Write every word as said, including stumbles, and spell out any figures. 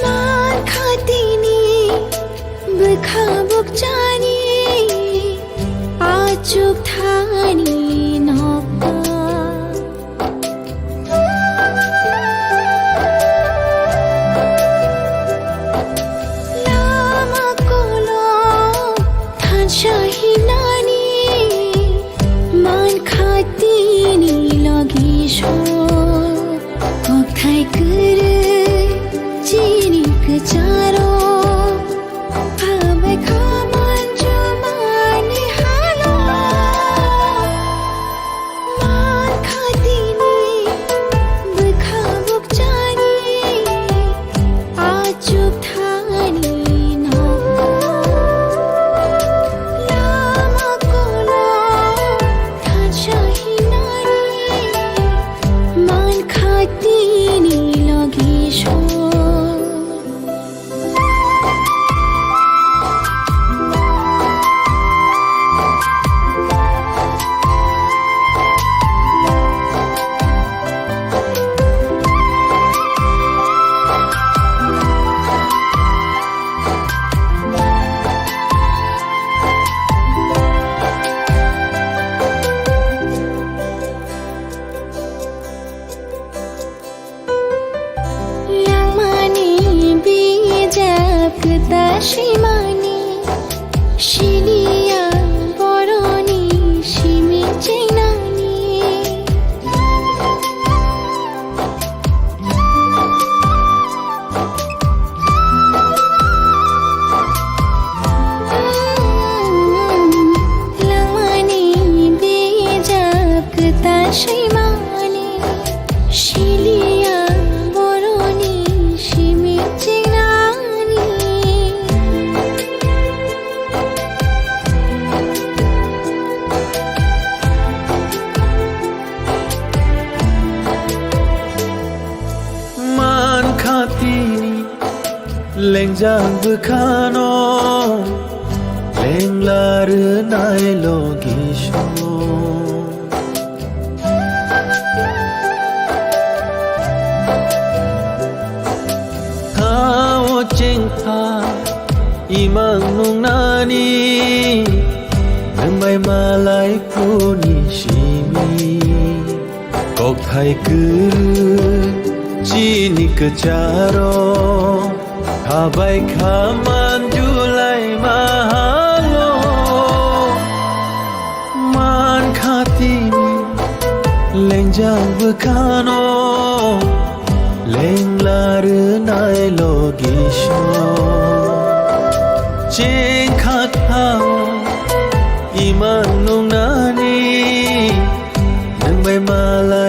Man khatini bwkha bukchani achuk thani nokha. Lama kolo thansa hinani man khatini logi so. Kokthai kwrwi chini kwcharo. Abai kha manjumani halo. Man khatini bwkha bukchani achuk thani nokha. Lama kolo thansa hinani man khatini logi so. Langmani bijap kwtal swimani, siniya boroni simi chengnani. Langmani bijap kwtal swimani, siliya boroni simi chengnani. Man khatini lengjak bwkhano lengla rwnai logi so. Hao chengkha imang nungnani, nwng bai malai phuni simi. Kokthai kwrwi chini kwcharo, habai kha manjulai mahalo. Man khatini lengjak bwkhano lengla rwnai logi so. Chengkha thao imang nungnani, nwng bai malai